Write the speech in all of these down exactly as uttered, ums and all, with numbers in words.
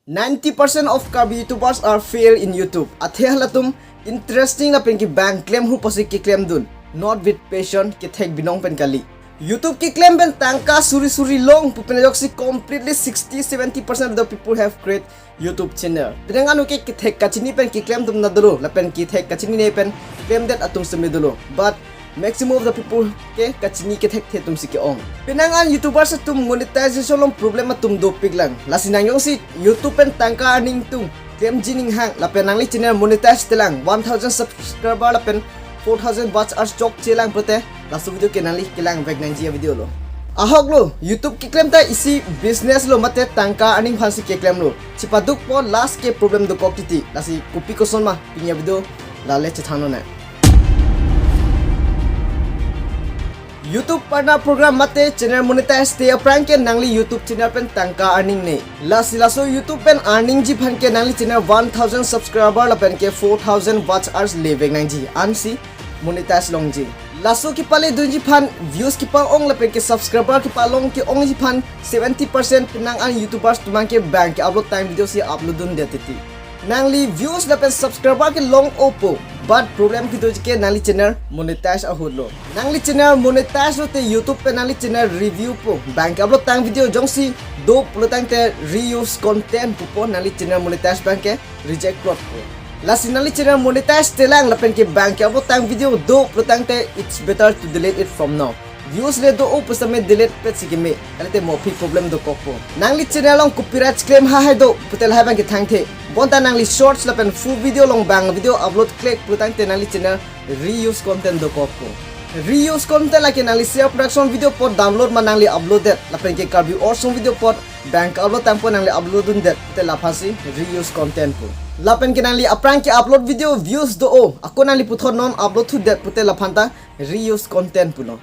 Ninety percent of Karbi YouTubers are fail in YouTube. Athe halatum interesting lapen kebang klemhupo si keklemdun. Not with passion, kethek binong pen kali. YouTube keklem pen tangka suri suri long pu pen ajoksi completely sixty seventy percent of the people have create YouTube channel. Penang anu ke kethek kachini pen keklem atum na dolo, lapen kethek kachinine pen klemdet atum seme dolo. But maximum of the people ke kachini kethekthe atum si ke-ong. Penang an YouTubers atum monetization along problem atum dopiklang. Lasi nangjongsi YouTube pen tangka earning atum klemji ninghang lapen nangli channel monetize telang, one thousand subscriber lapen four thousand watch hours chokchelang pute laso video ke nangli kelangvek nangji avideo lo. Ahok lo, YouTube keklem ta isi business lo mate tangka earning aphansi keklemlo. Chipadukpo, last ke problem dokok titi. Lasi kopi koson ma pini avideo, lale chethannon nang. YouTube Partner Program mate channel monetize te aphrang ke nangli YouTube channel pen tangka earning ne. Lasi laso YouTube pen earning ji aphan ke nangli channel one thousand subscriber lapen ke four thousand watch hours levek nangji ansi monetize longji. Laso kepaledunji aphan views kepa-ong lapen ke subscriber kepalong ke-ongji aphan seventy percent penang an YouTubers atum abang ke bang ke-upload tang video si upload dundet titi. Nangli views lapen subscriber ke long-opo, but problem kedoji ke nangli channel monetize ahut lo. Nangli channel monetize lote YouTube pen nangli channel review po. Bang ke-upload tang video jongsi do pulo tangte reuse content pupo, nangli channel monetize abang ke reject plot po. Lasi nangli channel monetize telang lapen ke bang ke-upload tang video do pulo tangte it's better to delete it from now. Views le do-o pusitame delete pet si keme. Kalite mo aphi problem dokokpo. Nangli channel along copyright claim hahai do pute lahai abang ke thangthe. Bonta nangli shorts lapen full video along bang video upload klek pulo tangte nangli channel reuse content dokokpo. Reuse content lake nangli self production video apot download ma nangli upload det, lapen ke Karbi Or Song video apot bang ke-upload tangpo nangli upload dundet pute laphansi reuse content pu. Lapen ke nangli aphrang ke-upload video views do-o, ako nangli puthot non upload thudet pute laphan ta reuse content pulo.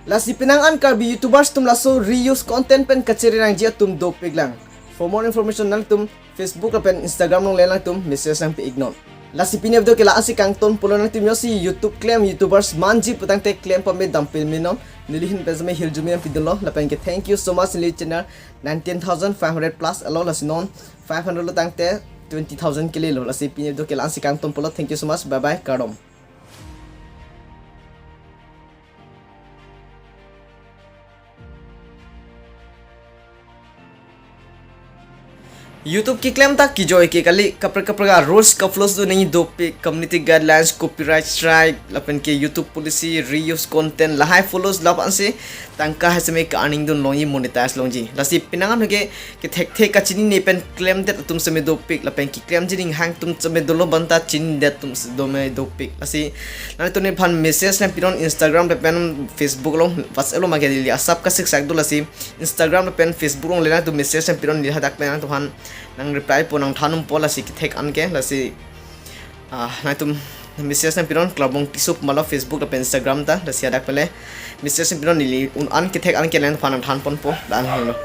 Lasi penang an Karbi YouTubers atum laso reuse content pen kachere nangji atum dopiklang. For more information nangtum Facebook lapen Instagram along le nangtum message nangpi-iknon. Lasi pini avideo ke la-ansi kangtonpolo, nangtum jongsi YouTube klem YouTubers manji putangte klem pame dam pilminon. Neli ahin pen seme hirjume nangpidunlo lapen ke thank you so much neli channel nineteen thousand five hundred plus alo, lasi non five hundred lo tangte twenty thousand kelelo. Lasi pini avideo ke la-ansi kangtonpolo, thank you so much, bye bye, kardom. YouTube keklem ta kejoi ke kali, kaprek kaprek a rules ka flows do nangji dopik, community guidelines, copyright strike, lapen ke YouTube policy, reuse content, lahai follows laphansi tangka hai seme ke-earning dun longji, monetize longji. Lasi penang an ke kethekthe kachinine pen klemdet atum seme dopik, lapen keklemji ninghang atum seme dolo bonta chinidet atum se dome dopik. Lasi nangtum nephan message nangpinon Instagram lapen Facebook along, WhatsApp along ma ke neli asap kasiksak do, lasi Instagram lapen Facebook along le nangtum message nangpinon, neli hadak pen nangtumphan nangreply po, nangthan-unpo, lasi kethek an ke. Lasi ah, nangtum message nangpinon Klarbong Tisso pu ma lo Facebook lapen Instagram ta, lasi hadak pen le message nangpinon, neli un an kethek an ke nangtumphan nangthanponpo, dan helo.